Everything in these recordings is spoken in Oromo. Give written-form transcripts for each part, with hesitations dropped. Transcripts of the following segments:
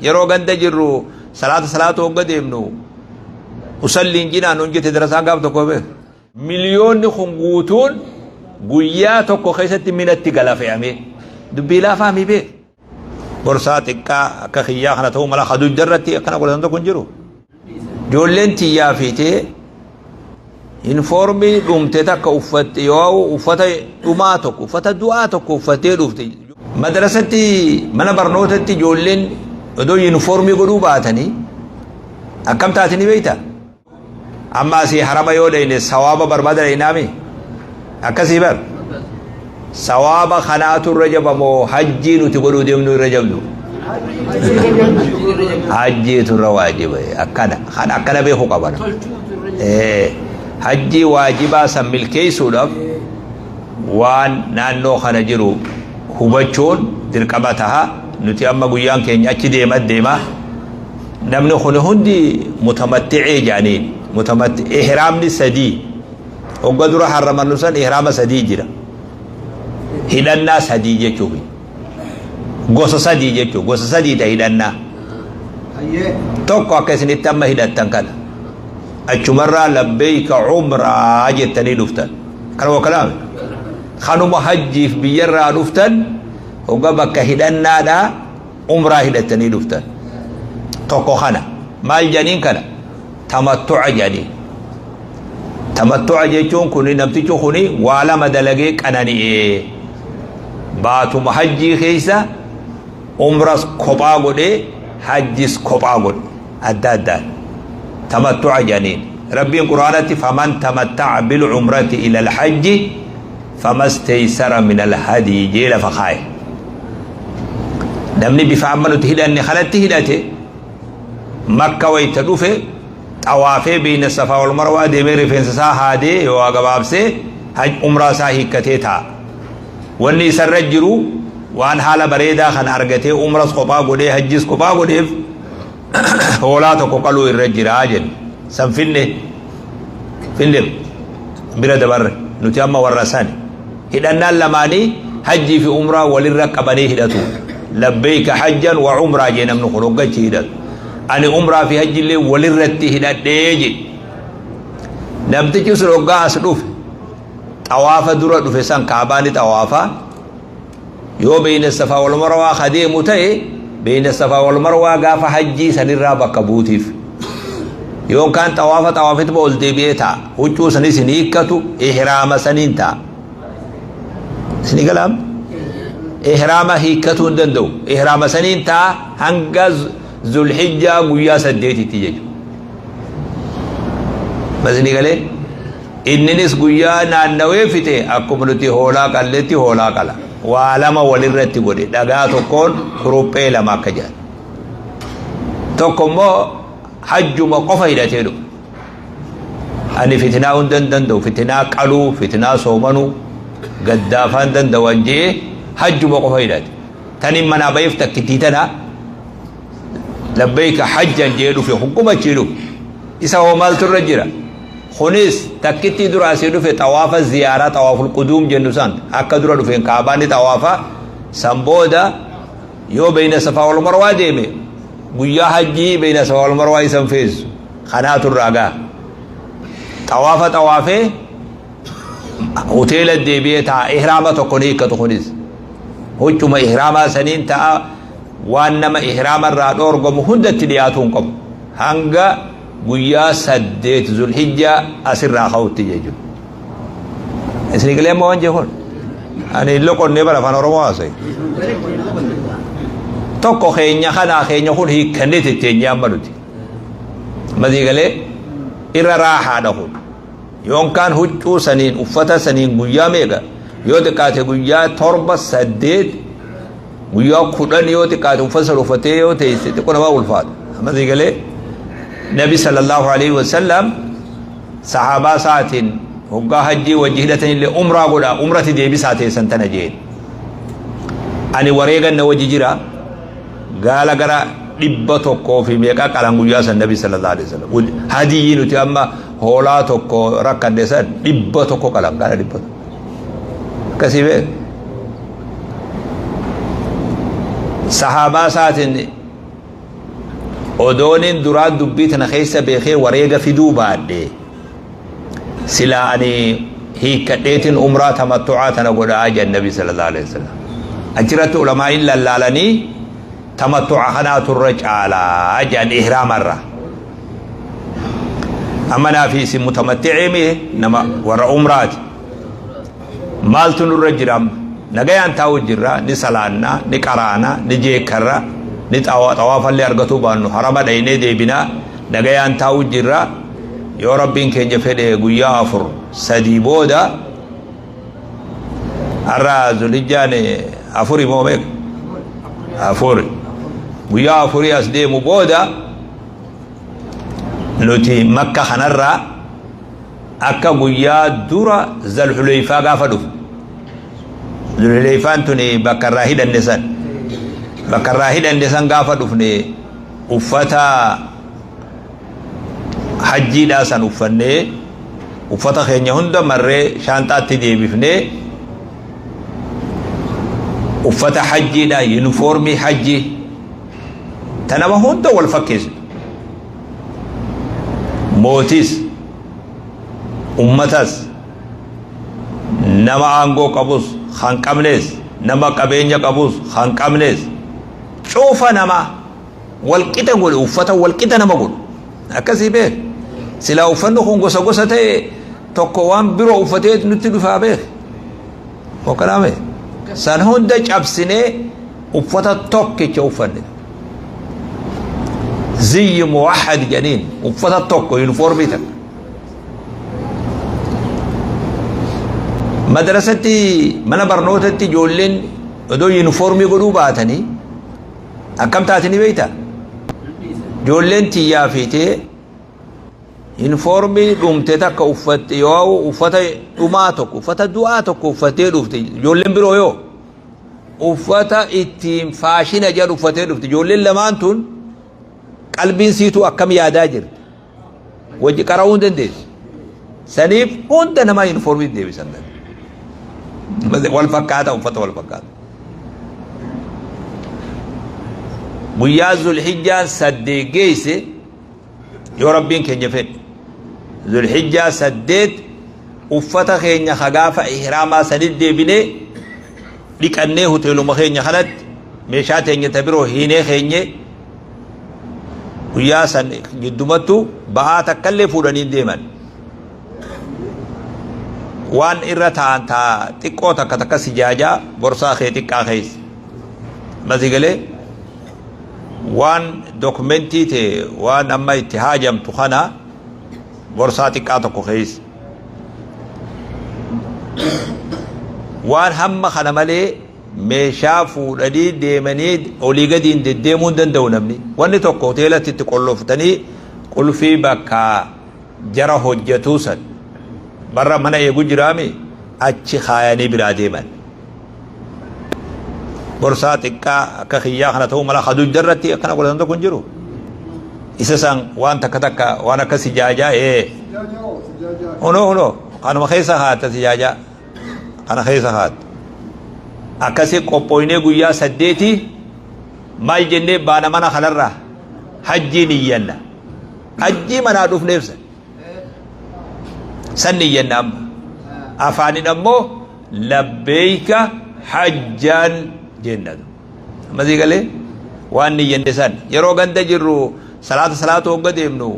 Yeroo ganda jirru salaata salaatu hogga deemnu usalliin jinaa nuun jette darasaan gaaf tokko beek. Miliyoonni kun guutuun guyyaa tokko keessatti minatti gala fe'amee. Dubbii laafaa mi beek. Borsaa xiqqaa akka kiyyaa kana ta'uu mala ka dugda irratti akkana godhatan tokko hin jiru. Ijoolleen tiyyaa fiitee Infoormii dhumte takka uffatte yoo uffata dhumaa tokko uffata du'aa tokko uffattee dhufte. Madrasatti mana barnootatti ijoolleen odoo yuunifoormii godhuu baatanii akkam taate ni beektaa? Amma asii harama yoo dhayne sawaaba barbaada dhaynaami? Akkasii bar. Sawaaba kanaatu irra jaba moo hajjii nuti godhuu deemnu irra jabdu? Hajjiitu irra waajiba. Akkana. Kan akkana beeku qabana. Hajjii waajibaa san milkeessuudhaaf waan naannoo kana jiru hubachuun dirqama taha. Nuti amma guyyaan keenya achi deema deema. Namni kun hundi mutamatti'ee jedhaniin. Mutamatti ihraamni sadii. Hogga dura harramannu san ihraama sadii jira. Hidhannaa sadii jechuun. Gosa sadii jechuun gosa sadii ta hidhannaa. Tokko akka isinitti amma hidhattan kana. Achumarraa labbeeyka umraa jettanii dhuftan. Kana wakkalaame. Kanuma hajjiif biyyarraa dhuftan hogga bakka hidhannaadhaa umraa hidhattanii dhuftan. Tokko kana. Maal jedhaniin kana? Tamattu'a jedhaniin. Tamattu'a jechuun kuni namtichi kuni waa lama dalagee qanani'ee. Baatuma hajjii keessa umras kophaa godhee hajjis kophaa godhe. Adda addaan. Tamattu'a jedhaniin. Rabbiin Qur'aanatti faman tamatta'a bil umrati ilal hajji famasteysara minal hadii jee lafa kaaye. Namni bifa amma nuti hidhanne kanatti hidhate Makka wayta dhufe xawaafee beeyna safaa wal marwaa deemee rifeensa isaa haadee yoo gabaabsee umraa isaa hiikkatee taa'a. Wanni isarra jiru waan haala bareedaa kana argatee umras kophaa godhee hajjis kophaa godheef hoolaa tokko qaluu irra jiraa jenne. San finne finne bira dabarre nuti amma warra sani. Hidhannaan lamaanii hajjii fi umraa walirra qabanii hidhatu. Labbeeyka hajjan wa umraa jee namni kun hoggachi hidhatu. Ani umraa fi hajjillee walirratti hidhadhee jee. Namtichi sun hoggaa as dhufe xawaafa dura dhufe san kaabaa ni xawaafa. Yoo beeyna safaa wal marwaa ka deemu ta'e beeyna safaa wal marwaa gaafa hajjii sanirraa bakka buutiif. Yookaan xawaafa xawaafituma ol deebi'ee ta'a. Huccuu sanis hin hiikkatu ihraama saniin ta'a. Isinii galaam? Ihraama hiikkatuu hin danda'u. Ihraama saniin ta'a hanga Zulhijjaa guyyaa saddeetitti jechuudha. Isinii galee? Inninis guyyaa naannawee fixe akkuma nuti hoolaa qalletti hoolaa qala. Waa lama walirratti godhe dhagaa tokkoon kuruphee lama akka jedhan. Tokko immoo hajjuma qofa hidhatee dhufe. Ani fitinaa hunda hin danda'u, fitinaa qaluu, fitinaa soomanuu, gaddaafaa hin danda'u an je'ee hajjuma qofa hidhate. Tanin manaa baheef takkittii tana labbeeyka hajjan je'ee dhufe hukkuma achii dhufe. Isa hoo maaltu irra jira? Kunis takkittii dura asii dhufe xawaafa ziyaaraa xawaaful quduum jennu san akka dura dhufeen kaabaa ni xawaafa san booda yoo beeyna safaa wal marwaa deeme guyyaa hajjii beeyna safaa wal marwaa isan feessu kanaatu irraa gaha. Xawaafa xawaafee hoteela deebi'ee ta'a ihraama tokko ni hiikkatu kunis huccuma ihraamaa saniin ta'a waan nama ihraama irraa dhoorgamu hundatti dhiyaatuu hin qabu hanga guyyaa 8 Zulhijjaa asirraa ka'utti jechuudha. Isin galee amma waan jechuun ani hin loqonnee bara afaan Oromoo haasa'e. Tokko keenya kanaa keenya kun hiikkannee tetteenyee amma nuti. Masii galee irra raahaadha kun. Yookaan huccuu saniin uffata saniin guyyaa meeqa yoo xiqqaate guyyaa 7 8 Guyyaa 10 yoo xiqqaate uffata san uffatee yoo teesse xiqqoo namaa ulfaata. Amma sii galee Nabi sallallahu alaihi wasallam sahaabaa isaatiin hoggaa hajjii wajji hidhatanillee umraa godhaa umrati deebisaa teessan tana jeen. Ani wareegan na wajji jira gaala gara 100 fi meeqa qalan guyyaa san Nabi sallallahu alaihi wasallam. Hadiyyii nuti amma hoolaa tokko rakkanne san 100 qalan gaala 100. Akkasii beek. Sahaabaa isaatiin Odoonin duraan dubbii tana keessa beekee wareega fiduu baadhe silaa ani hiikkadheetin umraa tamattu'aa tana godhaa jedhan Nabi sallallahu alaihi wasallam. Achirratti ulamaa'iin lallaalanii tamattu'a kanaatu irra caalaa jedhan ihraamarra. Amma naa fi isin mutamatti'ii mi nama warra umraati. Maaltu nurra jira amma? Nagayaan taa'u jirra, ni salaanna, ni qaraana, ni jeekkarra, ni xawaafallee argatuu baannu harama dhaynee deebinaa, nagayaan taa'u jirra. Yoo Rabbiin keenya fedhe guyyaa 4 3 booda har'a Zulhijjaan afuri moo meeqa? Afuri. Guyyaa afurii as deemu booda nuti Makka kanarraa akka guyyaa dura Zalhuleyfaa gaafa dhufu. Zulhuleyfaan tuni bakka irraa hidhanne san. Bakka irraa hidhanne san gaafa dhufne uffata hajjiidhaa san uffannee uffata keenya hunda marree shaanxaatti deebifnee uffata hajjiidhaa yunifoormii hajjii ta nama hunda wal fakkeessitu. Mootiis ummatas nama aangoo qabus kan qabnees nama qabeenya qabus kan qabnees cufa nama walqixa godhe uffata walqixa nama godhu akkasii beek silaa uffanni kun gosa gosa ta'e tokko waan biroo uffatee nutti dhufaa beek hokkanaame san hunda cabsinee uffata tokkicha uffanne ziyyi muwahhad jedhaniin uffata tokko yuunifoormii takka madrasatti mana barnootatti ijoolleen odoo yuunifoormii godhuu baatanii akkam taati ni beektaa ijoolleen tiyyaa fiitee Yunifoormii dhumte takka uffatte yoo uffata dhumaa tokko uffata du'aa tokko uffattee dhufte ijoolleen biroo yoo uffata ittiin faashina jedhu uffattee dhufte ijoolleen lamaan tun qalbiin siituu akkam yaadaa jirti wajji qara'uu hin dandeessu. Saniif hunda namaa yunifoormii deebisan. Wal fakkaata uffata wal fakkaata. Guyyaa Zulhijjaan saddeet geesse Yoo Rabbiin keenya fedhe Zulhijjaa 8 uffata keenya ka gaafa ihraamaa sanit deebinee dhiqannee hoteeluma keenya kanatti meeshaa teenya ta biroo hiinee keenye guyyaa san giddumattu ba'aa takkallee fuudhanii hin deeman. Waan irra ta'an taa xiqqoo takka takka sijaajaa borsaa kee xiqqaa keessa. Masii galee Waan dokumentii tee waan amma itti haajamtu kana borsaa xiqqaa tokko keessa. Waan hamma kana malee meeshaa fuudhanii deemanii olii gadiin deddeemuu hin danda'u namni. Wanni tokko hoteelatti itti qolloftanii qulfii bakka jara hojjetuu san barra mana eegu jiraami achi kaayanii biraa deeman. Borsaa xiqqaa akka kiyyaa kana ta'uu mala ka dugda irratti akkana godhatan tokko hin jiru. Isa san waan takka takka waan akka sijaajaa ee. Sijaajaa hoo sijaajaa. Hunoo hunoo kanuma keessa haatta sijaajaa kana keessa haatta. Akkasi qophooynee guyyaa saddeeti maal jennee baana mana kanarraa hajjii niyyanna. Hajjii manaa dhufneef san. San niyyanna amma. Afaanin ammoo Labbeeyka hajjan jenna. Amma sii galee waan niyyanne san yeroo ganda jirru salaata salaatu hogga deemnu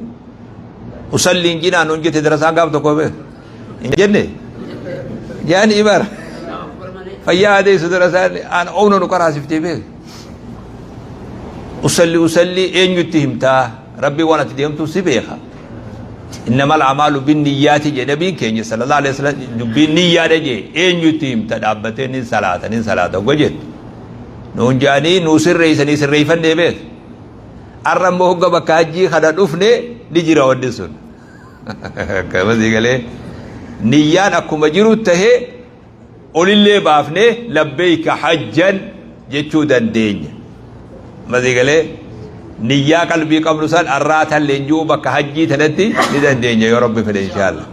usalliin jinaa nuun jette darasaan gaaf tokko beek hin jenne jaani ibar fayyaa adeessu darasaan aan oomna nu qaraasiftee beek usalli usalli eenyutti himtaa rabbii waan ati deemtu si beeka Innamal a'maalu binniyyaati jedhe nabiin keenya sallallahu alaihi wasallam dubbiin niyyaadha jee eenyutti himta dhaabbatee nin salaata nin salaata hogga jettu nuun jaanii nuu sirreessanii sirreeffannee beek arra immoo hogga bakka hajjii kana dhufne ni jira wanni sun akkasii galee niyyaan akkuma jiru tahee olillee baafnee labbeeyka hajjan jechuu dandeenya. Masii galee niyyaa qalbii qabnu san arraa tan leenji'uu bakka hajjii tanatti ni dandeenya yoo rabbi fedhe inshaallah.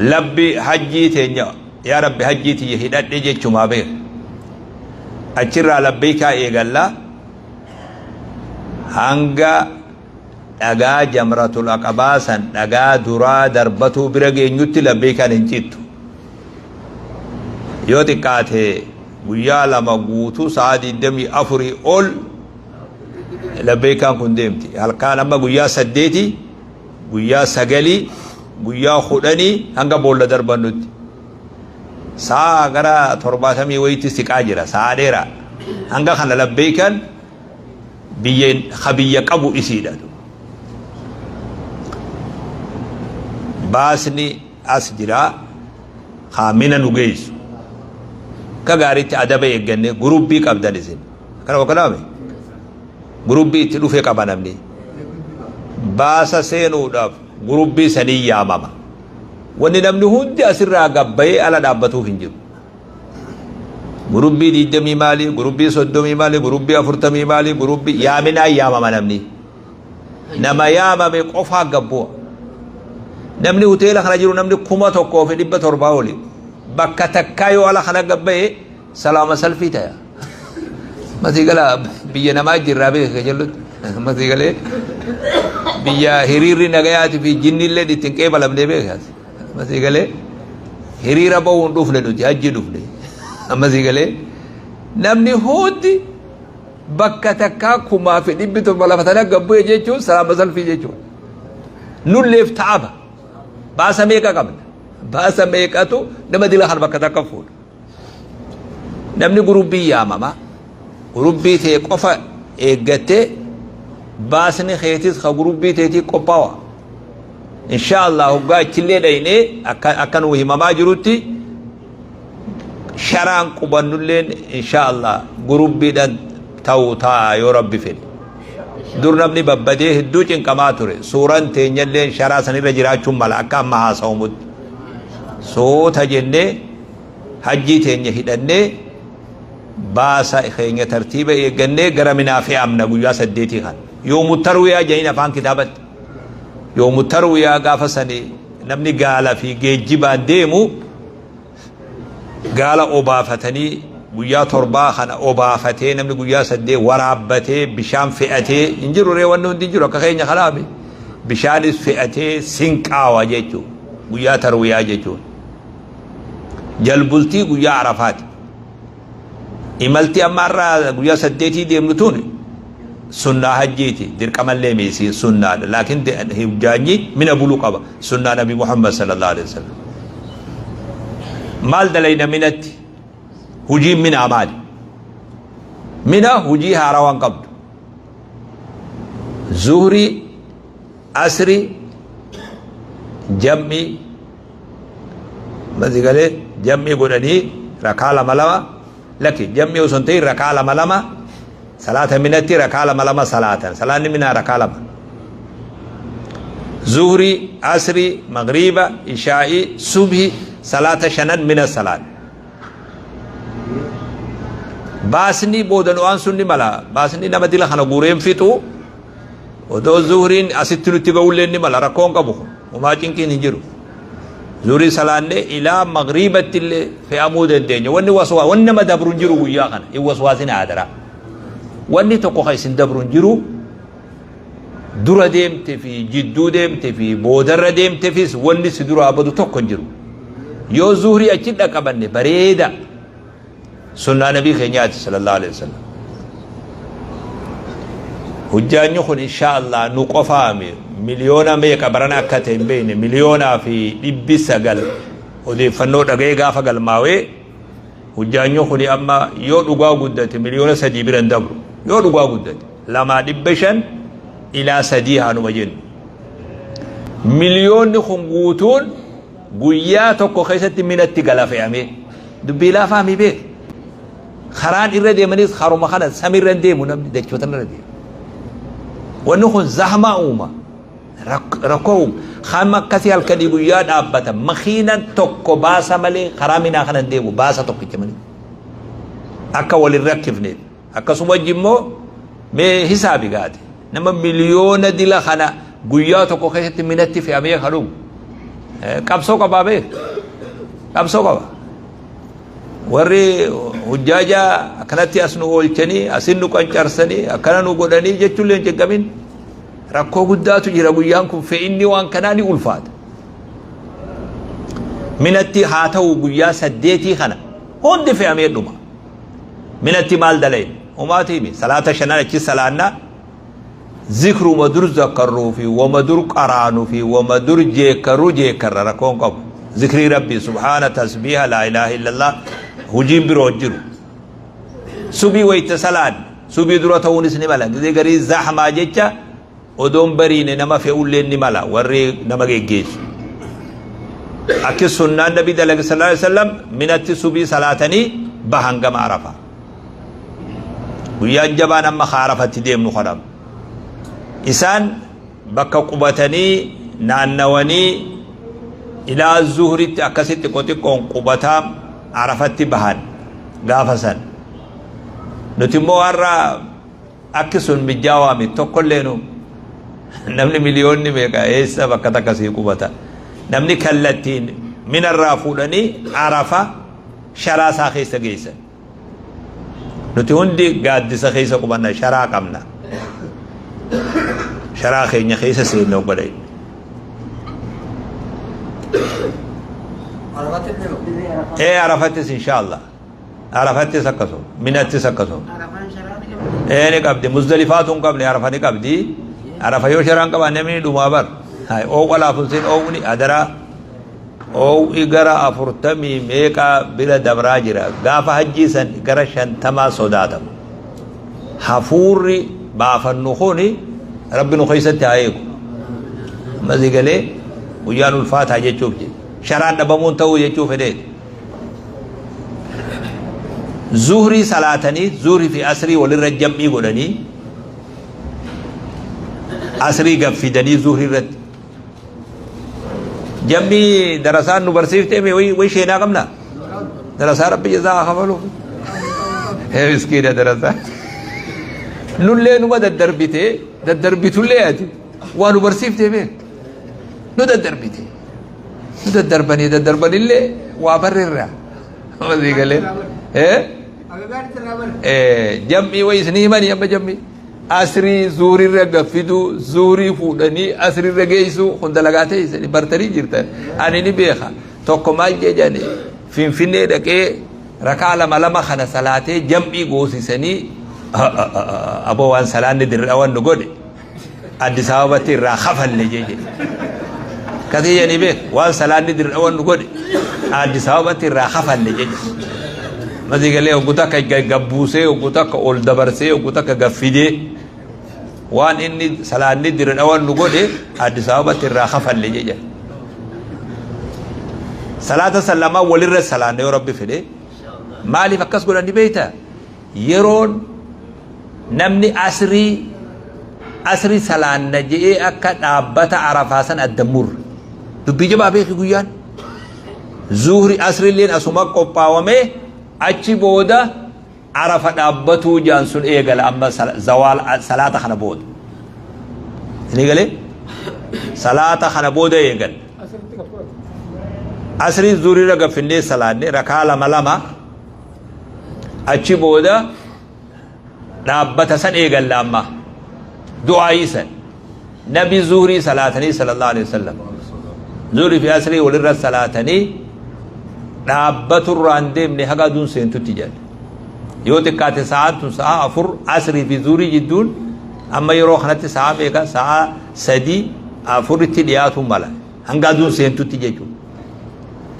Labbi hajjii teenya yaa rabbi hajjii tiyya hidhadhe jechumaa beeka. Achirraa labbeeykaa eegallaa. Hanga dhagaa Jamratul Aqabaa san dhagaa duraa darbatuu bira geenyutti labbeeykaan hin cittu. Yoo xiqqaate guyyaa 2 guutuu sa'a 24 ol labbeeykaan kun deemti. Halkaan amma guyyaa 8, guyyaa 9, guyyaa 10 hanga boolla darbannutti. Sa'a gara 70 wayiitti siqaa jira. Sa'a dheeraa. Hanga kana labbeeykaan biyya ka biyya qabu isiidha. Baasni as jira kaa mina nu geessu. Akka gaariitti adaba eegganne gurubbii qabdan isin. Akkana wakkanaame? Gurubbii itti dhufe qaba namni. Baasa seenuudhaaf gurubbii sanii yaamama. Wanni namni hundi asirraa gabbayee ala dhaabbatuuf hin jiru. Gurubbii diidamii maali? Gurubbii soddomii maali? Gurubbii afurtamii maali? Gurubbii yaaminaa yaamama namni. Nama yaamame qofaa gabbu'a. Namni hoteela kana jiru namni 1700 oli. Bakka takkaa yoo ala kana gabbaye salaama salfii taya. Masii gala biyya namaa jirraa beeka jellutti. Masii galee biyya hiriirri nagayaati fi jinnillee ittiin qeebalamnee beeka. Amma sii galee hiriira bahuun dhufne nuti hajji dhufne. Amma sii galee namni hundi bakka takkaa 1700 lafa tana gabbu'e jechuun salaama salfii jechuudha. Nulleef ta'aba. Baasa meeqa qabna? Baasa meeqatu nama dila kan bakka takka fuudha. Namni gurubbii yaamama. Gurubbii tee qofa eeggattee baasni keetis ka gurubbii teetii qophaawa. Insha Allah hoggaa achillee dhaynee akka akka nuu himamaa jirutti sharaan qubannulleen insha Allah gurubbiidhaan ta'u ta'a yoo Rabbi fedhe. Dur namni babbadee hedduu cinqamaa ture. Suuraan teenyalleen sharaa sanirra jiraachuun mala akka amma haasa'umutti. Suuta jennee hajjii teenya hidhannee baasa keenya tartiiba eeggannee gara minaa fe'amna guyyaa saddeetii kana. Yoomu tarwiyaa jedhaniin afaan kitaabatti. Yoomu tarwiyaa gaafa sani namni gaala fi geejjibaan deemu gaala obaafatanii guyyaa torbaa kana obaafatee namni guyyaa saddeet waraabbatee bishaan fe'atee hin jiru ree wanni hundi hin jiru akka keenya kanaami bishaanis fe'atee sinqaawa jechuudha guyyaa tarwiyaa jechuudha. Jalbultii guyyaa Arafaati. Imalti amma har'a guyyaa saddeetii deemnu tun sunnaa hajjiiti. Dirqamallee miisiin sunnaadha. Laakiin hujjaanyi mina bulu qaba. Sunnaa Nabi Muhammad sallallahu alaihi wasallam. Maal dalayna minatti? Hujiin minaa maali? Mina hujii haarawaan qabdu. Zuhrii, asri, jam'ii Masi galee jam'ii godhanii rakaa lama lama lakki jam'ii osoo hin ta'in rakaa lama lama salaata minatti rakaa lama lama salaatan salaanni minaa rakaa lama. Zuhrii, asrii, magriiba, ishaa'ii, subhi salaata shanan mina salaat. Baasni booda nu'aan sun ni mala. Baasni nama dila kana guureen fixu Odoo zuhriin asitti nutti ga'ullee ni mala rakkoo hin qabu kun homaa cinqiin hin jiru. Zuhrii salaannee ilaa magriibatti illee fe'amuu dandeenya. Wanni waswaa wanni nama dabru hin jiru guyyaa kana hin waswaasin haadara. Wanni tokko kan isin dabru hin jiru dura deemte fi jidduu deemte fi boodarra deemtefis wanni si duraa badu tokko hin jiru. Yoo zuhrii achi dhaqabanne bareeda. Sunnaa Nabii keenyaati sallallahu alaihi wasallam. Hujjaanyi kun insha Allah nu qofaami miliyoona meeqa barana akka ta'e hin beekne 1,900,000 odeeffannoo dhaga'ee gaafa galmaawee hujjaanyi kun amma yoo dhugaa guddate 3 miliyoona bira hin dabru yoo dhugaa guddate 2 500 ilaa 3 haanuma jennu miliyoonni kun guutuun Guyyaa tokko keessatti minatti gala fe'amee. Dubbii laafaa mi beek. Karaan irra deemanis karuma kana samiirra hin deemu namni dachoota irra deema. Wanni kun zahmaa uuma. Rakkoo uuma. Hamma akkasii halkanii guyyaa dhaabbata. Makiinan tokko baasa malee karaa minaa kana hin deemu baasa tokkicha malee. Akka wal hin rakkifneef. Akkasuma wajji immoo mee hisaabi gaate nama miliyoona dila kana guyyaa tokko keessatti minatti fe'amee kan dhumu qabsoo qabaa beek qabsoo qaba. Warri hujjaajaa akkanatti as nu oolchanii, asin nu qancarsanii, akkana nu godhanii jechuullee hin cinqamin. Rakkoo guddaatu jira guyyaan kun fe'inni waan kanaa ni ulfaata. Minatti haa ta'u guyyaa saddeetii kana hundi fe'amee dhuma. Minatti maal dalayin? Homaatiimi salaata shanan achi salaannaa zikruma dur zakkarruu fi wama dur qaraanu fi wama dur jeekkarru jeekkarra rakkoon qabu. Zikrii Rabbii subhaana tasbiiha laa ilaaha illallah hojiin biroo hin jiru. Subii wayta salaan subii dura ta'uunis ni mala. Gizee garii zahmaa jecha odoon bariine nama fe'ullee ni mala warri nama geggeessu. Akki sunnaan nabi dalage sallallahu alaihi wasallam minatti subii salaatanii bahan gama Arafaa. Guyyaan jabaan amma ka Arafatti deemnu kanam. Isaan bakka qubatanii naannawanii ilaa zuhritti akkasitti xiqqo xiqqoon qubataa Arafatti bahan gaafa san. Nuti immoo har'a akki sun mijjaawaa miti tokkolleenu namni miliyoonni meeqa eessa bakka takka sii qubata. Namni kallattiin minarraa fuudhanii Arafa sharaa isaa keessa geessan. Nuti hundi gaaddisa keessa qubanna sharaa qabna. Sharaa keenya keessa seenna obboleeyyan. Ee Arafattis inshaallah. Arafattis akkasuma. Minattis akkasuma. Ee ni qabdi. Muzdalifaatu hin qabne Arafa ni qabdi. Arafa yoo sharaan qabaanne namni dhumaa bar. Oowwa laafun siin oowwni adaraa. Oowwi gara afurtamii meeqaa bira dabraa jira. Gaafa hajjii san gara shantamaa sodaatama. Hafuurri baafannu kuni Rabbi nu keessatti haa eegu. Amma galee guyyaan ulfaataa jechuuf jedhe. Sharaan dhabamuun ta'uu jechuu fedheeti. Zuhrii salaatanii zuhrii fi asrii walirra jam'ii godhanii asrii gaffidanii zuhrii irratti. Jam'ii darasaan nu barsiiftee mee wayi sheenaa qabna? Darasaa Rabbi jazaa haa kafaluuf. Hee miskiina darasaa. Nullee numa daddarbitee daddarbitullee ati waa nu barsiiftee beek. Nu daddarbite. Nu daddarbanii daddarbanillee waa barreerra. Masii galee. Jam'ii wayi isinii himanii amma jam'ii. Asrii zuurirra gaffiduu zuurii fuudhanii asrirra geessuu kun dalagaa ta'e isin bartanii jirtan. Ani ni beeka. Tokko maal jedhani Finfinnee dhaqee rakaa lama lama kana salaatee jam'ii goosisanii aboo waan salaanni dirqawan nu godhe Addis Ababatti irraa kafalle jedhe. Kasii jedhanii beek waan salaanni dirqawan nu godhe Addis Ababatti irraa kafalle jedhe. Masii galee hoggu takka gabbuusee hoggu takka ol dabarsee hoggu takka gaffidee waan inni salaanni dirqawan nu godhe Addis Ababatti irraa kafalle jedhe. Salaata san lamaan walirra salaanne yoo Rabbi fedhe maaliif akkas godhan ni beektaa? Yeroon namni asrii asri salaanna je'ee akka dhaabbata Arafaa san adda murre. Dubbii jabaa beeki guyyaan. Zuhri asrilleen asuma qophaawamee achi booda Arafa dhaabbatuu ja'an sun eegala amma zawaal salaata kana booda. Isinii galee? Salaata kana booda eegala. Asrii zuhriirra gaffinnee salaanne rakaa lama lama achi booda dhaabbata san eegalla amma du'aayii san nabi zuhrii salaatanii sallallahu alaihi wasallam zuhrii fi asrii walirra salaatanii dhaabbaturraan deemne haga aduun seentutti jedhe yoo xiqqaate sa'aan tun sa'a afur asrii fi zuhrii jidduun amma yeroo kanatti sa'a meeqa sa'a sadii afuritti dhiyaatu mala hanga aduun seentutti jechuudha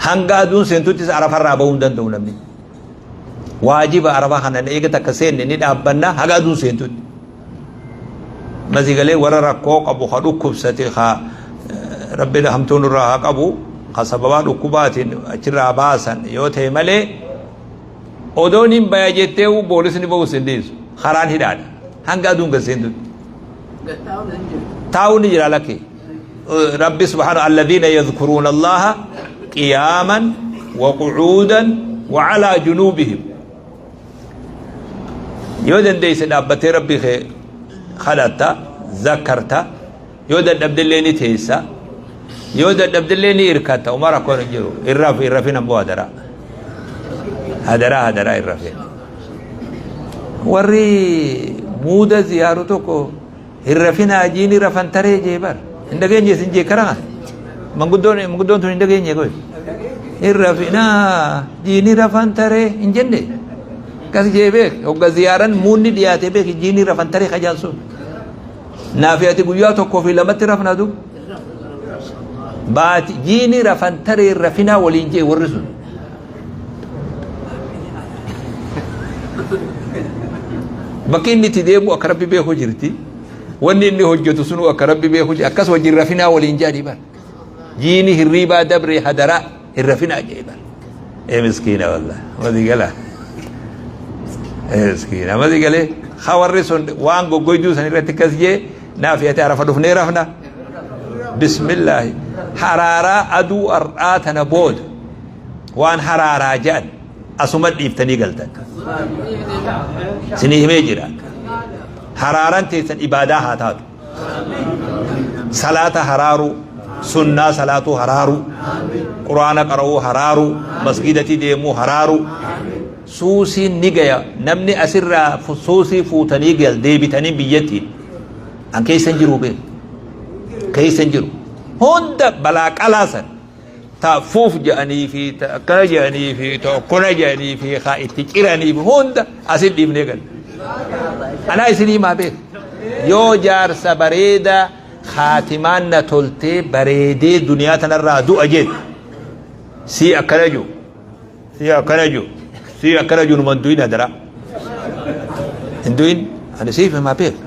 hanga aduun seentuttis arafarraa bahuu hin danda'u namni Waajiba Arafaa kana eega takka seenne ni dhaabbanna haga aduun seentutti. Masii galee warra rakkoo qabu ka dhukkubsate ka rabbi hamtuu nurraa haa qabu ka sababaa dhukkubaatiin achirraa baasan yoo ta'e malee odoon hin baya jettee boolisni ba'us hin dhiisu karaan hidhaadha hanga aduun gad seentutti. Taa'uun ni jira lakki. Rabbi subhaanahu alladhiina yadhkuruuna Allaha qiyaaman wa qu'uudan wa alaa junuubihim. Yoo dandeesse dhaabbattee Rabbi kee kadhatta zakkarta yoo dadhabdellee ni teessa yoo dadhabdellee ni irkatta uma rakkoon hin jiru irraaf irrafin ammoo adaraa. Hadaraa hadaraa hin rafin. Warri muuda ziyaaru tokko hin rafinaa jiini rafan taree jee bar. Hin dhageenye isin jee karaa. Manguddoon manguddoon tun hin dhageenye koy. Hin rafinaa jiini rafan taree hin jenne. Akkas jee beek hogga ziyaaran muunni dhiyaate beek jiini rafan taree kajaan sun. Naafi ati guyyaa tokkoo fi lamatti rafna du. Baati jiini rafan taree rafinaa waliin jee warri sun. Bakki inni itti deemu akka rabbi beeku jirti. Wanni inni hojjetu sunu akka rabbi beeku jirti. Akkas wajjin rafinaa waliin jedhanii bara. Jiini hirriibaa dabree hadaraa hin rafinaa jedhee bara. Ee miskiina wallah. Madi gala. Ee miskiina madi galee. Ha warri sun waan goggoyduu san irratti akkas jee naafi ati arafa dhufnee rafna. Bismillaahi. Haraaraa aduu har'aa tana booda. Waan haraaraa jedhan asuma dhiiftanii galtan. Isinii himee jira. Haraaran teessan ibaadaa haa taatu. Salaata haraaruu, sunnaa salaatuu haraaruu, quraana qara'uu haraaruu, masgidatti deemuu haraaruu. Suusiin ni gaya namni asirraa suusii fuutanii gal deebitanii biyyattiin. An keessa hin jiru beeku. Keessa hin jiru. Hunda balaa qalaa san. Ta fuuf jedhanii fi ta akkana jedhanii fi ta okkona jedhanii fi ka itti ciranii fi hunda asin dhiifnee galle. Anaa isin himaa beeku. Yoo jaarsa bareedaa kaatimaan na toltee bareedee duniyaa tanarraa du'a jedhu sii akkana jiru sii akkana jiru sii akkana jiru numan du'in hadaraa. Hin du'in ani siif himaa beeku.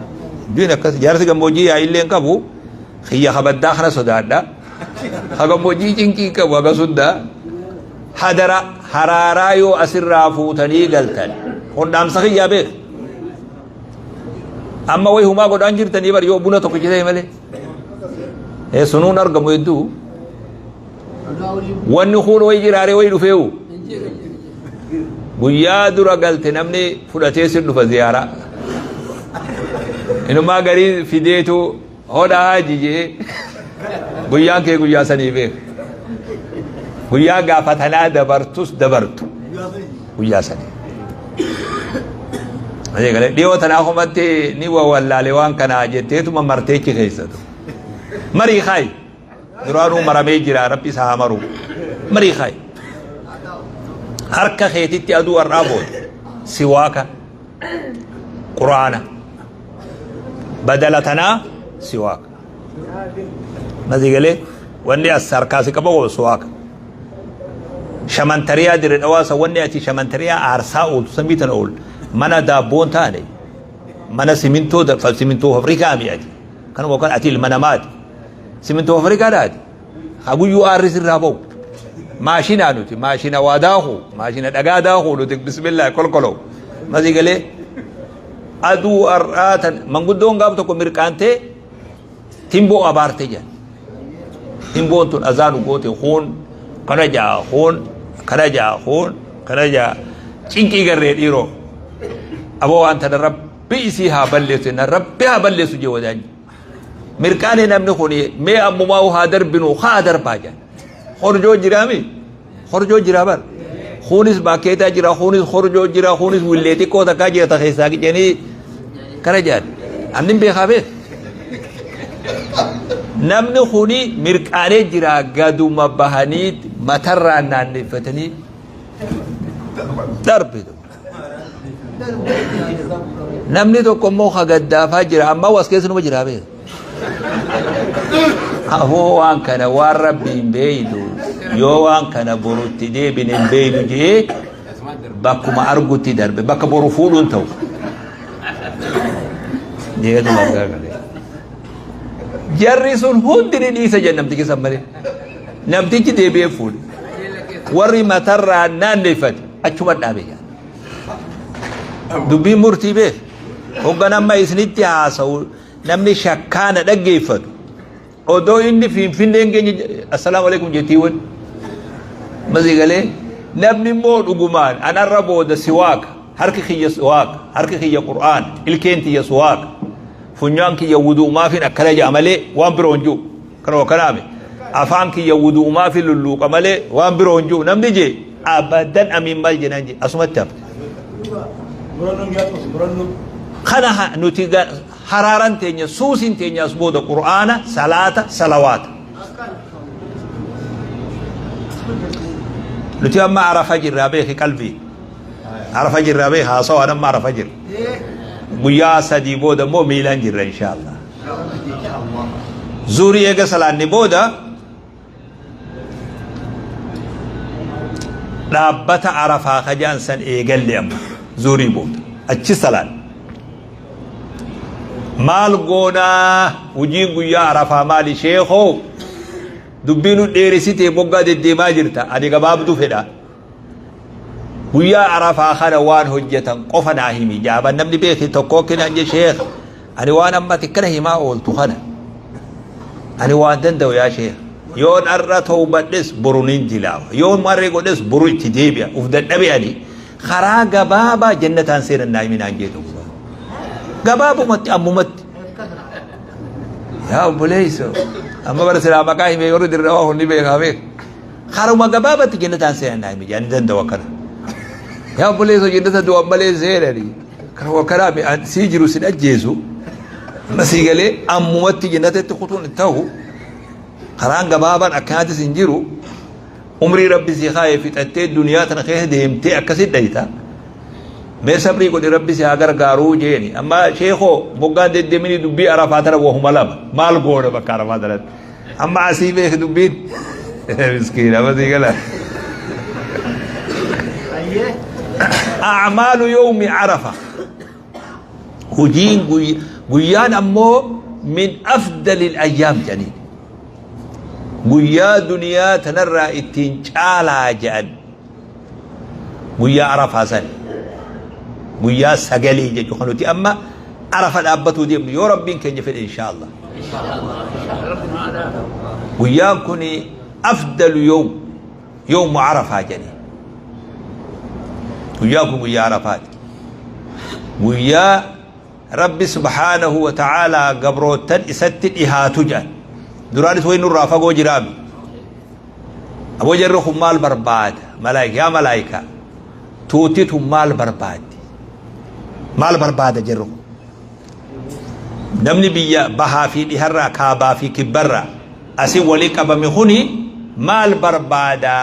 Hin du'in akkas jaarsi gammoojjii yaa'illee hin qabu kiyya kabaddaa kana sodaadha. Ka gammoojjii cinqii qabu haga sunda hadara haraaraa yoo asirraa fuutanii galtan kun dhaamsa kiyyaa beek. Amma way humaa godhaan jirtanii bar yoo buna tokko ta'e malee. Ee sunuun argamu hedduu. Wanni kun way jiraaree way dhufeewu. Guyyaa dura galte namni fudhatee sin dhufa ziyaaraa. Inumaa garii fideetu Hodha haaji jee guyyaan kee guyyaa sanii beek. Guyyaa gaafa tanaa dabartus dabartu guyyaa sanii. Dhiyoo tanaa kumatti ni wallaale waan kanaa jetteetuma marteechi keessatu. Marii kaayi. Duraanuu maramee jira rabbi isa haa maru. Marii kaayi. Harka keetitti aduu har'aa booda siwaaka quraana. Badala tanaa siwaaka. Masii galee wanni as harkaa si qaba oo siwaaka. Shamantariyaa dire dhawaasa wanni ati shamantariyaa aarsaa ooltu samii tana oolu mana daabboon taane mana simintoo simintoo fabrikaa mi ati kanuma kan ati ilma namaati simintoo fabrikaa dhaati haguyyuu aarri sirraa ba'u maashinaa nuti maashina waa daaku maashina dhagaa daaku nuti bismillah kolkoloo masii galee Aduu har'aa tan manguddoon gaaf tokko mirqaantee timboo abaarte jedhan. Timboon tun azaanu goote kuun kana ja'a kuun kana ja'a kuun kana ja'a cinqii garree dhiiroo. Aboo waan tana rabbi isii haa balleessu jennaan rabbi haa balleessu jee wadaanyi. Mirqaanee namni kun mee ammumaa haa darbinu haa darbaa jedhan. Horjoo jiraami. Korjoo jira bar. Kunis baakkeetaa jira, kunis korjoo jira, kunis willee xiqqoo takkaa jira ta keessaa qicanii kana jedhan. Annin beekaa beek. Namni kuni mirqaanee jira gaduma bahanii matarraan naanneeffatanii darbe. Namni tokko immoo ka gaddaafaa jira amma was keessa numa jira beeka. Afoo waan kana waan rabbi hin beeydu yoo waan kana borutti deebine hin beeydu jee bakkuma argutti darbe bakka boru fuudhuun ta'u. Jeetuma argaa galee. Jarri sun hundi ni dhiisa jedhe namtichi san malee. Namtichi deebi'ee fuudhe. Warri matarraa naanneeffate. Achuma dhaabe jaa. Dubbiin murtii beek. Hoggan amma isinitti haasa'u namni shakkaa na dhaggeeffatu. Odoo inni finfinnee hin geenye assalaamu alaikum jettiiwwan. Masii galee namni immoo dhugumaan anarra booda siwaaka harki kiyya siwaaka harki kiyya qur'aan ilkeen tiyya siwaaka funyaan kiyya wudu'umaafin akkana ja'a malee waan biroo hin jiru. Kanuma kanaame afaan kiyya wudu'umaafin lulluuqa malee waan biroo hin jiru namni jee. Abadan amiin maal jenaan je asumatti hafte. Kana nuti haraaran teenya suusin teenya as booda Qur'aana, salaata, salawaata. Nuti amma Arafa jirraa beeki qalbii. Arafa jirraa beeki haasawaan amma Arafa jirra. Guyyaa 3 booda immoo miilaan jirra inshaallah. Zuurii eega salaanni booda dhaabbata Arafaa ka jedhan san eegalle amma zuurii booda achi salaan. Maal goonaa hojiin guyyaa Arafaa maali sheekoo dubbii nu dheeresitee moggaa deddeemaa jirta ani gabaabduu fedha. Guyyaa Arafaa kana waan hojjetan qofa naa himi jaaban namni beeke tokko kinaan je sheekh ani waan amma ati akkana himaa ooltu kana ani waan danda'u yaa sheekh yoon har'a tawbadhes boru nin dilaawa yoon marree godhes boru itti deebi'a uf dadhabe ani karaa gabaabaa jannataan seenan naa himi naan jee tokko gabaabumatti ammumatti yaa obboleeyso amma bara silaa maqaa himee warri dirrawaa hundi beekaa beeka Karuma gabaabatti jannataan seenan naa himi jedhan danda'u akkana. Yaa obboleessoo jannata du'an malee seenani. Karuma kanaa mi an sii jiru sin ajjeesu. Amma sii galee ammumatti jannatatti kutuun hin ta'u. Karaan gabaabaan akkanaatis hin jiru. Umrii rabbi sii kaa'e fixattee duniyaa tana keessa deemtee akkasi dhayita. Mee sabrii godhi rabbi si haa gargaaruu jeeni. Amma sheekoo moggaan deddeeminii dubbii arafaa tana wahuma lama. Maal goona bakka arafaa tanatti. Amma asii beeki dubbiin. Miskiin amma sii gala. A'maalu yawmi Arafa. Hojiin guyyaan ammoo min afdalil ayyaam jedhaniin. Guyyaa duniyaa tanarraa ittiin caalaa jedhan. Guyyaa Arafaa san. Guyyaa sagalii jechuun kan nuti amma Arafa dhaabbatuu deemnu yoo Rabbiin keenya fedhe inshaa Allah. Guyyaan kun afdalu yawm yawmu Arafaa jedhanii. Guyyaan kun guyyaa Arafaati. Guyyaa Rabbi subhaanahu wa ta'aalaa gabroottan isatti dhihaatu jedhan. Duraanis wayi nurraa fagoo jiraami. Aboo jarri kun maal barbaada? Malaayika yaa malaayika tuutti tun maal barbaaddi? Maal barbaada jarri kun? Namni biyya bahaa fi dhiharraa kaabaa fi kibbarraa asii walii qabame kuni maal barbaada?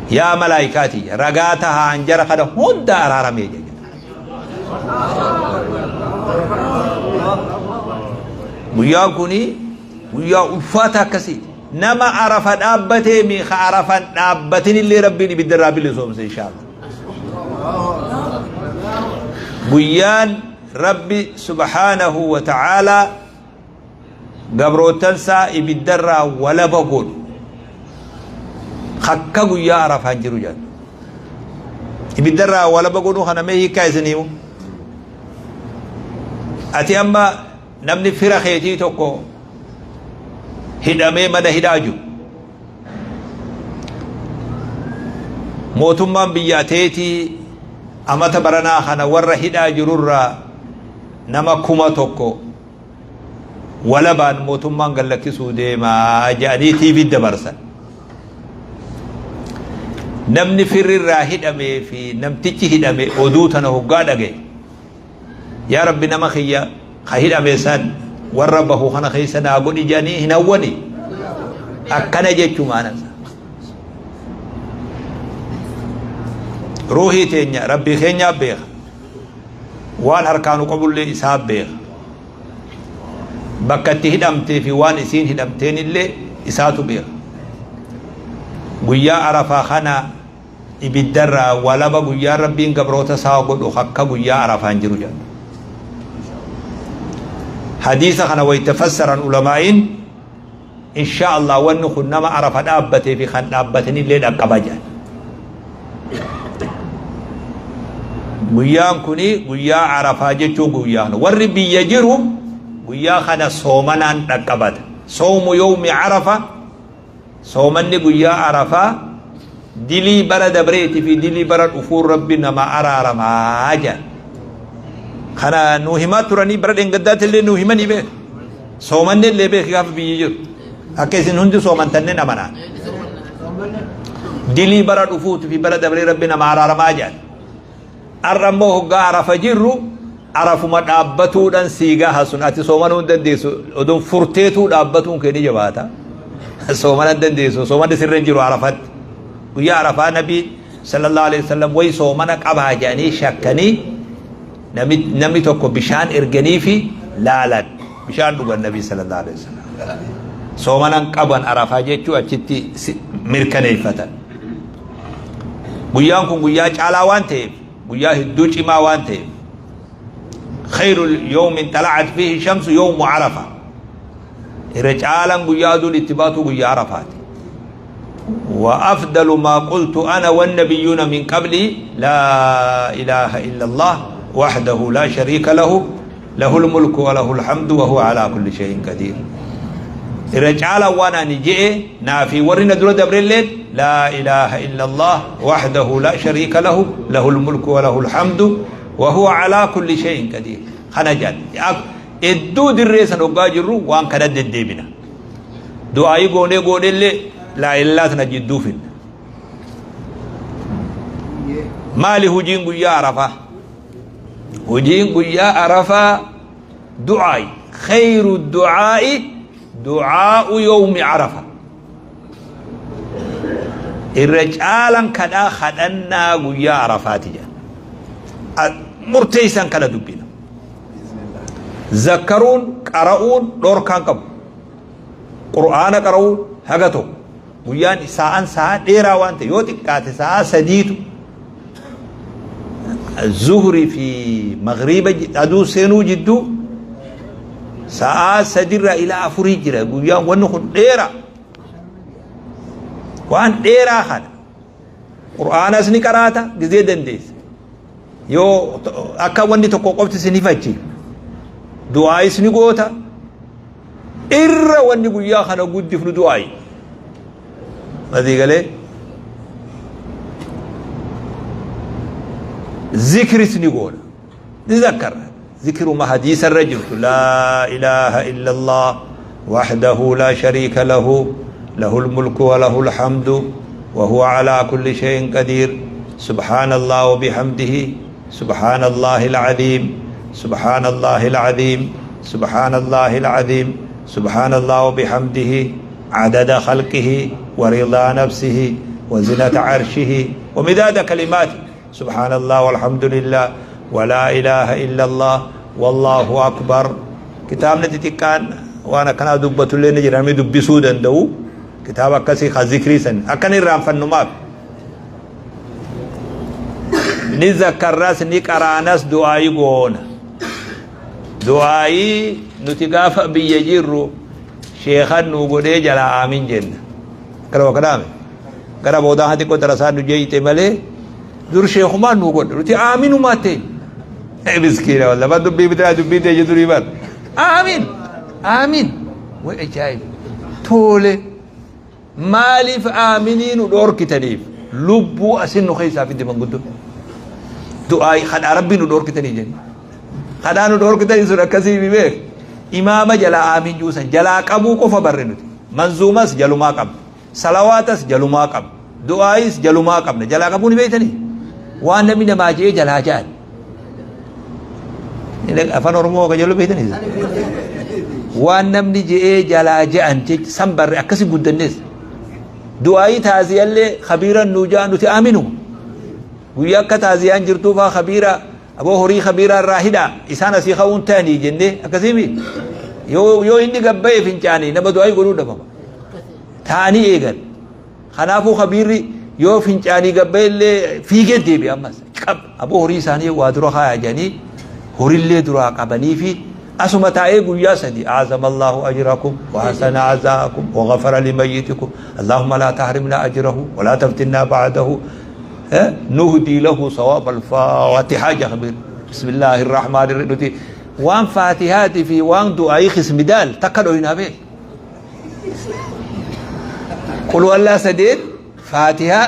Yaa malaayikaa tiyya ragaa tahaa an jara kana hunda araaramee jedhe. Guyyaan kuni guyyaa ulfaata akkasiiti. Nama arafa dhaabbatee mi ka arafan dhaabbatin illee rabbiin ibidda irraa bilisoomse inshaallah. Guyyaan Rabbi subhaanahu wa ta'aalaa gabroottan isaa ibiddarraa walaba godhu akka guyyaa arafaan jiru jedhan. Ibiddarraa walaba godhuu kana mee hiikkaa isin himu. Ati amma namni fira keetii tokko hidhamee mana hidhaa jiru. Mootummaan biyya ateetii amata baranaa kana warra hidhaa jirurraa nama 1000 walabaan mootummaan gad lakkisuu deema jedhanii TV dabarsan. Namni firri irraa hidhamee fi namtichi hidhame oduu tana hoggaa dhagaye. Yaa Rabbi nama kiyya ka hidhame san warra bahu kana keessa naa godhi jedhanii hin hawwani. Akkana jechuu maana isaa. Ruuhii teenya Rabbii keenyaa beeka. Waan harkaa nu qabullee isaa beeka. Bakka itti hidhamtee fi waan isiin hidhamteen illee isaatu beeka. Guyyaa Arafaa kana ibiddarraa walaba guyyaa Rabbiin gabroota isaa godhu akka guyyaa Arafaa hin jiru jedha. Hadiisa kana wayita fassaran ulamaa'iin Inshaa Allah wanni kun nama Arafa dhaabbatee fi kan dhaabbatinillee dhaqqaba jedhan. Guyyaan kuni guyyaa Arafaa jechuun guyyaa kana. Warri biyya jiru guyyaa kana soomanaan dhaqqabata. Soomu yawmi Arafa soomanni guyyaa Arafaa dilii bara dabreeti fi dilii bara dhufuun Rabbi nama araaramaa jedhan. Kana nuu himaa turanii bara dheengaddaatti illee nuu himanii beeku. Soomanne illee beeki gaafa biyyi jiru. Akka isin hundi soomantannen amanaa. Dilii bara dhufuuti fi bara dabree Rabbi nama araaramaa jedhan. Ar'a immoo hoggaa Arafa jirru Arafuma dhaabbatuudhan sii gaha sun ati soomanuu hin dandeessu oduun furteetuu dhaabbatuun kee ni jabaata. Soomana hin dandeessu soomanni sirra hin jiru Arafatti. Guyyaa Arafaa Nabii sallallahu alaihi wasallam wayi soomana qabaa jedhanii shakkanii namni tokko bishaan erganii fi laalan bishaan dhugan Nabii sallallahu alaihi wasallam. Soomanan qaban Arafaa jechuu achitti mirkaneeffatan. Guyyaan kun guyyaa caalaa waan ta'eef, guyyaa hedduu cimaa waan ta'eef, khayru yawmin xala'at fiihi shamsu yawmu Arafa. Irra caalaan guyyaa aduun itti baatu guyyaa Arafaati. Wa afdalu maa qultu ana wannabiyyuuna min qablii laa ilaaha illa Allah wahdahu laa shariika lahu lahul mulku wa lahul hamdu wa huwa alaa kulli shay'in qadiir. Irra caalaan waan ani je'e naa fi warri na dura dabrelleen laa ilaaha illallah wahdahu laa shariika lahu lahul mulku wa lahul hamdu wa huwa alaa kulli shay'in qadiir. Kana jedhan. Iddoo dirree san hoggaa jirru waan kana deddeebina. Du'aayii goonee goonellee laa ilaaha tana jidduu finna. Maali hujiin guyyaa Arafaa? Hojiin guyyaa Arafaa du'aa'i. Khayru du'aa'i du'aa'u yawmi Arafa. Irra caalan kadhaa kadhannaa guyyaa Arafaati jedha. Murteessan kana dubbina. Zakkaruun qara'uun dhorkaan qabu. Qur'aana qara'uun haga tokko. Guyyaan saa'an sa'a dheeraa waan ta'e yoo xiqqaate sa'a sadiitu zuhri fi magriiba aduu seenuu jidduu sa'aa sadirraa ilaa afurii jira. Guyyaan wanni kun dheeraa, waan dheeraa kana qur'aanas ni qaraata gizee dandeessa. Yoo akka wanni tokko qofti sin hifachi du'aayis ni goota. Irra wanni guyyaa kana guddifnu du'aayi. Adii galee zikris ni goona. Ni zakkarra. Zikiruma hadiisa irra jirtu laa ilaaha illallah wahdahu laa shariika lahu lahul mulku wa lahul hamdu wa huwa alaa kulli shay'in qadiir subhaanallah wa bihamdihi subhaanallahil aziim subhaanallahil aziim subhaanallahil aziim subhaanallah wa bihamdihi adada khalqihi wa ridaa nafsihi wa zinata arshihi wa midaada kalimaati subhaanallah walhamdulillah wa laa ilaaha illallah wallahu akbar. Kitaabni xixiqqaan waan akkanaa dubbatullee ni jira, namni dubbisuu danda'u kitaaba akkasii ka zikrii san akkan irraanfannumaaf ni zakkarras, ni qaraanas, du'aayii goona. Du'aayii nuti gaafa biyya jirru sheekan nu godhee jalaa aamin jenna. Akkana wakkanaame gara boodaa haa xiqqoo darasaan nu jeeyite malee dur sheekumaan nu godhe nuti aaminumaa ta'e. Miskiina walla ban dubbii bitaa dubbii ta'e durii bar aamin aamin way ajaa'ib toole. Maaliif aaminii nu dhoorkitaniif lubbuu asin nu keessaa fidde manguddoo? Du'aa kadhaa rabbii nu dhoorkitanii jenni. Kadhaa nu dhoorkitanii sun akkasii mi beek? Imaama jalaa aamin juusan jalaa qabuu qofa barre nuti. Manzuumas jalumaa qabna. Salawaatas jalumaa qabna. Du'aayis jalumaa qabna. Jalaa qabuu ni beektanii? Waan namni namaa je'ee jalaa ja'an. Afaan Oromoo akka jaluu beektanii? Waan namni je'ee jalaa ja'an jecha san barre akkasi guddannees. Du'aayii taaziyallee kabiiran nuu ja'an nuti aminu. Guyyaa akka taaziyaan jirtuufaa kabiira aboo horii kabiiraa irraa hidhaa isaan asii ka'uun ta'anii jennee akkasiimi. Yoo inni gabbayee fincaanii nama du'aayii godhuu dhabama. Ta'anii eegan. Kanaafuu kabiirri yoo fincaanii gabbayee illee fiigee deebi'a ammas. Qab aboo horii isaanii waa dura kaayaa jedhanii horillee duraa qabanii fi asuma taa'ee guyyaa sadi a'azamallahu ajrakum wa hasana azaakum wa ghafara limayyitikum allahumma laa tahrimna ajrahu wa laa taftinnaa ba'dahu nuhdii lahu sawaab al-faatihaa jedha kabiir. Bismillaahi rahmaani rahiim. Nuti waan faatihaatii fi waan du'aayii kismidaal takka dhoyinaa beek. Qul wallaa sadeen, faatihaa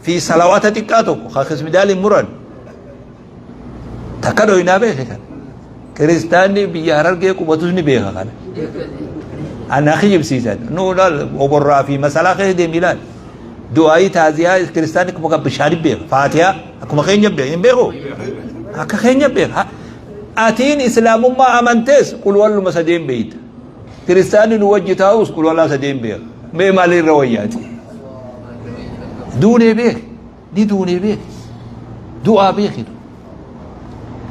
fi salawaata xiqqaa tokko ka kismidaal hin muran takka dhoyinaa beeke kana. Kiristaanni biyya Harargee qubatus ni beeka kana. Ana kijibsiisan. Nu laal oborraa fi masalaa keessa deemi ilaal. Du'aayii taaziyaa kiristaanni akkuma bishaanii beeka. Faatihaa akkuma keenya beeka. Hin beeku? Akka keenya beeka. Atiin islaamummaa amantees qulwalluma sadeen beeyta. Kiristaanni nu wajji taa'us qulwallaa sadeen beeka. Mee maalirra wayyaati? Duunee beek. Ni duunee beek. Du'aa beekitu.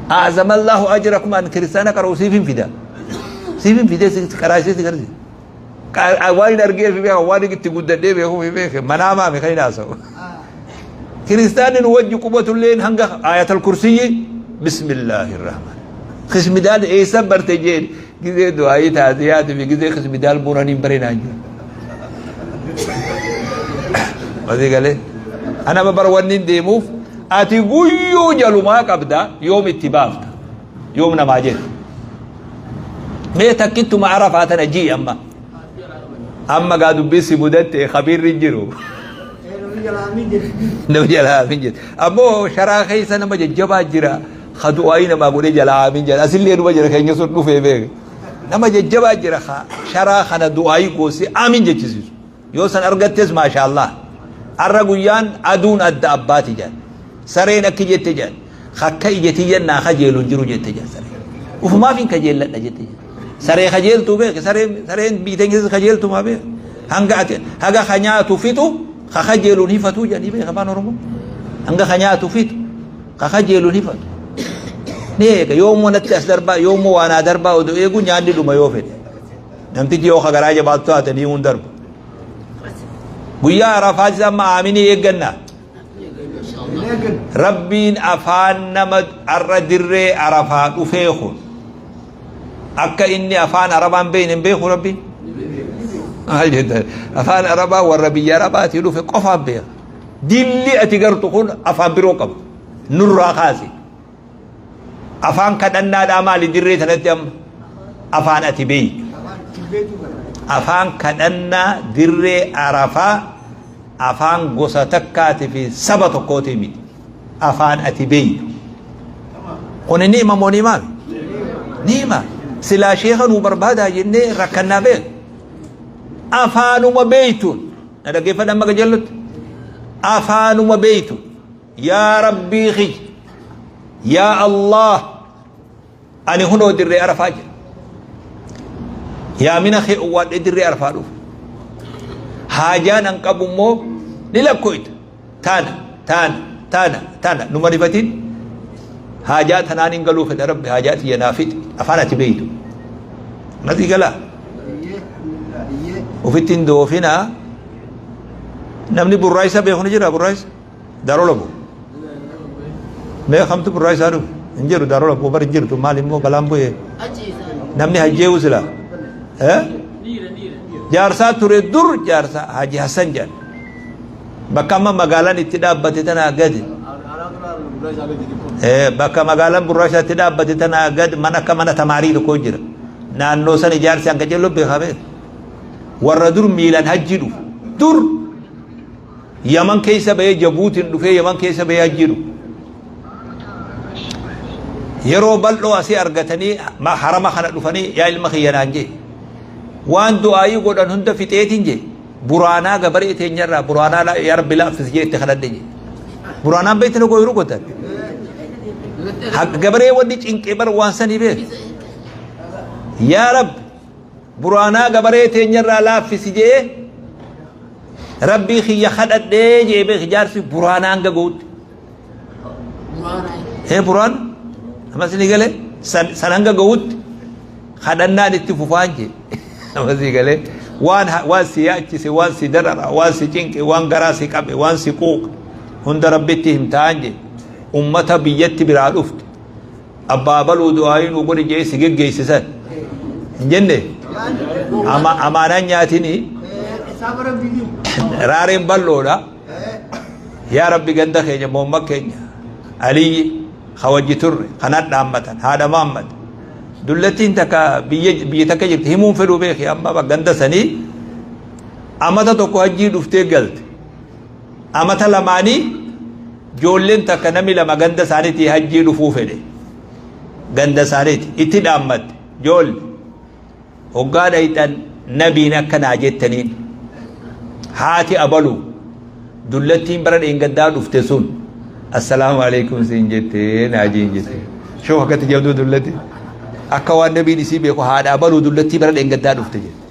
A'zamallahu ajrakum an kiristaana qara'u siif hin fida. Siif hin fidee si qaraasee si garsiisa. Waan hin argeef beeka waan itti guddadhee beekuuf beeka manaa maami kan hin haasa'u. Kiristaanni nu wajji qubatulleen hanga ayatal kursiyyi bismillaahi rahmaan. Kismidaal eessa barte jeen gizee du'aayii taasiyaati fi gizee kismidaal buuranii hin bareenaa jiru. Masii galee. Ana bar wanni hin deemuuf ati guyyuu jalumaa qabda yoom itti baafta yoom namaa jette. Mee takkittuma arafaa tana jii amma. Amma gaa dubbii si mudatte khabiirri hin jiru. Nama jalaa aamin jette. Ammoo sharaa keessa nama jajjabaa jira. Ka du'aayii namaa godhee jalaa aamin jedha. Asillee numa jira keenya sun dhufee beeka. Nama jajjabaa jira ka sharaa kana du'aayii goosee aamin jechisiisu. Yoo san argattes maashaallah. Arra guyyaan aduun adda abbaati jedhan. Sareen akki jette jedhan. Akka ija tiyyan naa kajeelu hin jiru jette jedhan sareen. Ufumaaf hin kajeelladha jette jedhan. Saree kajeeltuu beeki sareen sareen biyya teenya keessa kajeeltu maa beeki. Hanga ati haga ka nyaatu fixu ka kajeeluun hifatuu jedhanii beeka afaan Oromoo. Hanga ka nyaatu fixu ka kajeeluun hifatu. Ni eega yoommoo natti as darbaa yoommoo waa naa darbaa odoo eegu nyaanni dhuma yoo fedhe. Namtichi yoo ka garaa jabaatu taate ni hun darbu. Guyyaa Arafaatis amma aaminii eeggannaa. Rabbiin afaan nama arra dirree Arafaa dhufee kun akka inni afaan Arabaan beekne hin beeku Rabbiin. Maal jettan? Afaan Arabaa warra biyya Arabaatii dhufe qofaan beeka. Dilli ati gartu kun afaan biroo qaba. Nurraa kaasi. Afaan kadhannaadhaa maali dirree tanatti amma? Afaan ati beeytu. Afaan kadhannaa dirree Arafaa afaan gosa takkaati fi saba tokkootii miti. Afaan ati beeytu. Kuni ni'ima moo ni'imaa miti? Ni'ima. Silaa sheeka nuu barbaadaa jennee rakkannaa beek. Afaanuma beeytuun. Na dhaggeeffadha amma qajeellutti. Afaanuma beeytuun. Yaa Rabbii kiyya. Yaa Allah. Ani hunoo dirree Arafaa jira. Yaamina kee owwaadhee dirree Arafaa dhufe. Haajaan an qabu immoo ni lakkooyta. Taana, taana, taana, taana. Numa rifatin. Haajaa tanaan hin galuu fedha Rabbi haajaa tiyya naa fixi. Afaan ati beeytu. Masii galaa. Ofitti hin doofinaa. Namni burraayisa beeku ni jira burraayisa. Daaroo labu. Mee kamtu burraa isaa dhufe? Hin jiru daaroo labu bar hin jirtu maal immoo balaan bu'ee. Namni hajjeewu sila. Eh? Jaarsaa ture dur jaarsaa Haji Hassan jedhan. Bakka amma magaalaan itti dhaabbate tanaa gadi. Eh, bakka magaalaan burraa isaa itti dhaabbate tanaa gad mana akka mana tamaarii tokko jira. Naannoo san ijaarsi hanga jello beekaa beeka. Warra dur miilaan hajjii dhufu. Dur Yaman keessa bahee Jabuutiin dhufee Yaman keessa bahee hajjii dhufe. Yeroo bal'oo asii argatanii harama kana dhufanii yaa ilma kiyya naan jee. Waan du'aayii godhan hunda fixeetiin jee. Buraanaa gabaree teenyarraa buraanaa yaa rabbi laaffisi jee itti kadhadhe jee. Buraanaan beekti na gooyiruu godhan. Gabaree wanni cinqee bar waan sanii beek. Yaa rabbi Buraanaa gabaree teenyarraa laaffisi je'ee Rabbii kiyya kadhadhee je'ee beeki jaarsi buraanaa hanga ga'utti. Ee buraan ammas ni galee san hanga ga'utti kadhannaan itti fufaan jee ammas ni galee waan waan si yaachise waan si darara waan si cinqe waan garaa si qabe waan si quuqe hunda Rabbitti himtaan jee ummata biyyatti biraa dhufte. Abbaa abaluu du'aayii nuu godhi jedhee si geggeesse san hin jenne ama amaanaan nyaatini raareen bal'oodha yaa rabbi ganda keenya moomma keenya aliyyi ka wajji turre kana dhaammatan haadha maammad dullattiin takka biyya biyya takka jirti himuun fedhuu beeki amma ganda sanii amata tokko hajjii dhuftee galte Amata lamaanii joolleen takka nami lama ganda isaaniitii hajjii dhufuu fedhe. Ganda isaaniiti. Itti dhaammatte. Joolle. Hoggaa dhayxan nabiin akka naa jettaniin. Haati abaluu. Dullattiin bara dheengaddaa dhufte sun assalaamu alaikum siin jettee naajiin jette. Shoo akkatti jabduu dullatti. Akka waan nabiin isii beeku haadha abaluu dullattii bara dheengaddaa dhufte jette.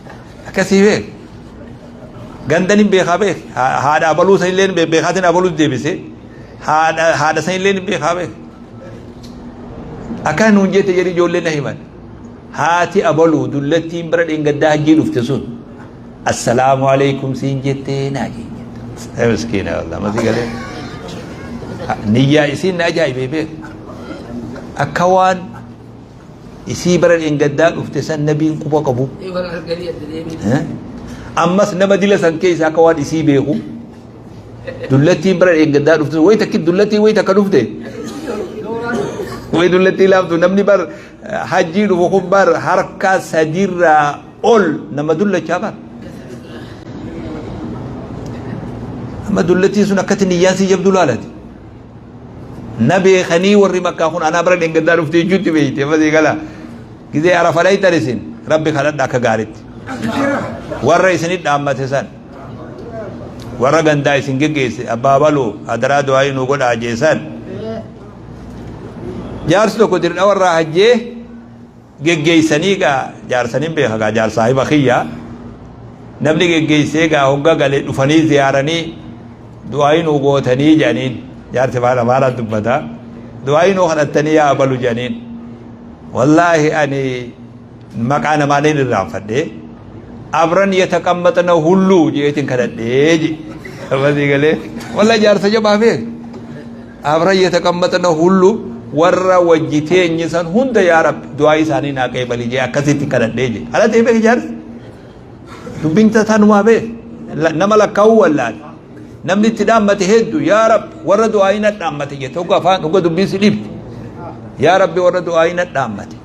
Akkasii beek. Gandan hin beekaa beek. Haadha abaluu sanillee beekaatiin abaluu deebise. Haadha haadha sanillee hin beekaa beek. Akkana nuun jette jedhi ijoolleen na himan. Haati abaluu dullattiin bara dheengaddaa hajjii dhufte sun assalaamu alaikum siin jettee naa jette. Miskiina wallah masii galee. Niyyaa isiin na ajaa'ibee beek. Akka waan isii bara dheengaddaa dhufte san nabiin quba qabu. Ammas nama dila san keessa akka waan isii beeku. Dullattiin bara dheengaddaa dhufte wayi takki dullattii wayi takka dhufte. Wayi dullattii laaftu namni bar hajjii dhufu kun bar harka sadiirraa ol nama dullachaa bar. Amma dullattiin sun akkatti niyyaan sii jabduu laalati. Na beekanii warri makkaa kun anaa bara dheengaddaa dhufte jechuutti beekte amma sii gala. Gizee arafa dhaytan isin rabbi kadhadha akka gaaritti. Warra isinit dhaammate san. Warra gandaa isin geggeesse abbaa baluu adaraa du'aayii nuu godhaa jeesan. Jaarsi tokko dirdhawa irraa hajjee geggeessanii gaa jaarsaniin beeka gaa jaar saahiba kiyya. Namni geggeessee gaa hogga gale dhufanii ziyaaranii du'aayii nuu gootanii jedhaniin jaarsi afaan amaaraan dubbata. Du'aayii nuu kadhattanii yaa abalu jedhaniin. Wallaahi ani maqaa namaa nin irraanfadhe abran yataqammaxna hulluu jeetiin kadhadhee je Abbasii galee wallahi jaarsa jabaa beek abran yataqammaxna hullu warra wajji teenye san hunda yaa rabbi du'aa isaanii naa qeebali jee akkasitti kadhadhee je ala ta'e beek jaarsi dubbiin tanumaa beek nama lakkaa'uu wallaale namni itti dhaammate heddu yaa rabbi warra du'aa hin dhaammate jette hogga afaan hogga dubbiin si dhibde yaa rabbi warra du'aa hin dhaammate.